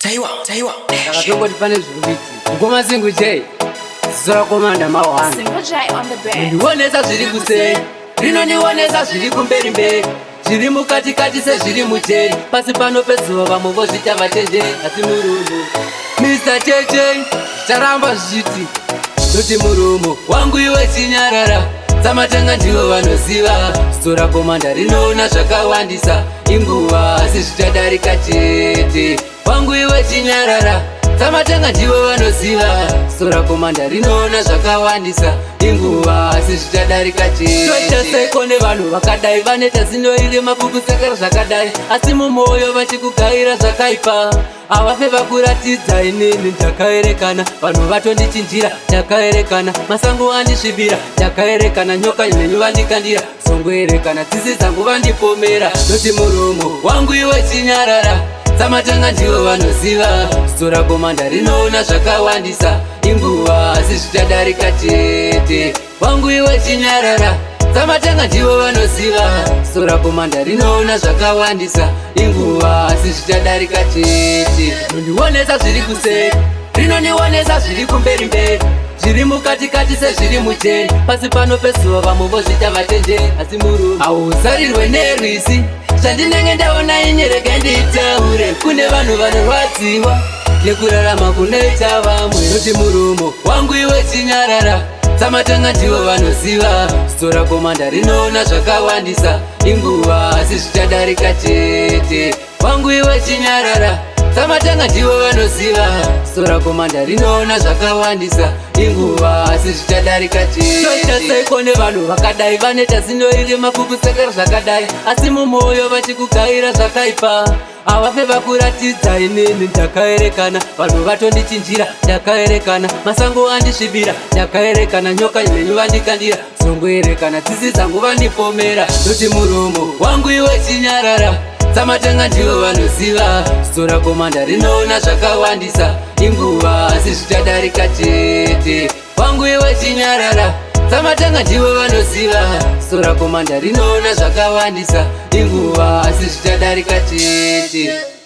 Taiwa, Taiwa. Saka tongoti pane zviri kuitika. Mukoma Single J, ziso rakomanda mahwani. Single J on the bed. Ndionesa zviri kuseri, rinondionesa zviri kumberi mberi. Zviri mukati kati sezviri mujeri. Pasi pano pezuva vamwe vozviita vachenjeri, asi murumo. Mr. JJ, zvicharamba zvichiti. Toti murumo wangu iwe chinyarara. Samatanga ndivo vanoziva ziso rakomanda rinoona zvakawandisa inguva asi zvichadarika chete wangu iwe chinyarara Samatanga ndivo vanoziva ziso rakomanda rinoona zvakawandisa inguva asi zvichadarika chete toita seiko nevanhu vakadai vanoita zino iri makukusekera zvakadai asi mumwoyo vachikugaira zvakaipa havafe vakuratidza inini ndakaerekana vanhu vatondichinjira ndakaerekana masango andisvibira ndakaerekana nyoka mhenyu vandikandira zongoerekana tsitsi dzangu vandipomera noti muromo wangu iwe chinyarara Samatanga ndivo vanoziva ziso rakomanda rinoona zvakawandisa inguva asi zvichadarika chete wangu iwe chinyarara Samatanga ndivo vanoziva ziso rakomanda rinoona zvakawandisa inguva asi zvichadarika chete rinondionesa zviri kuseri rinondionesa zviri kumberi mberi zviri mukati kati sezviri mujeri pasi pano pezuva vamwe vozviita vachenjeri asi murume hauzarirwe nerwizi zvandinenge ndaona ini rega nditaure kune vanhu vanorwadziwa nekurarama kunoita vamwe noti murumo wangu iwe chinyarara Samatanga ndivo vanoziva ziso rakomanda rinoona zvakawandisa inguva asi zvichadarika chete wangu iwe chinyarara Samatanga ndivo vanoziva ziso rakomanda rinoona zvakawandisa inguva asi zvichadarika chete toita seiko nevanhu vakadai vanoita zino iri makukusekera zvakadai asi mumwoyo vachikugaira zvakaipa havafe vakuratidza inini ndakaerekana vanhu vatondichinjira ndakaerekana masango andisvibira ndakaerekana nyoka mhenyu vandikandira zongoerekana tsitsi dzangu vandipomera noti muromo wangu iwe chinyarara Samatanga ndivo vanoziva ziso rakomanda rinoona zvakawandisa inguva asi zvichadarika chete wangu iwe chinyarara Samatanga ndivo vanoziva ziso rakomanda rinoona zvakawandisa inguva asi zvichadarika chete.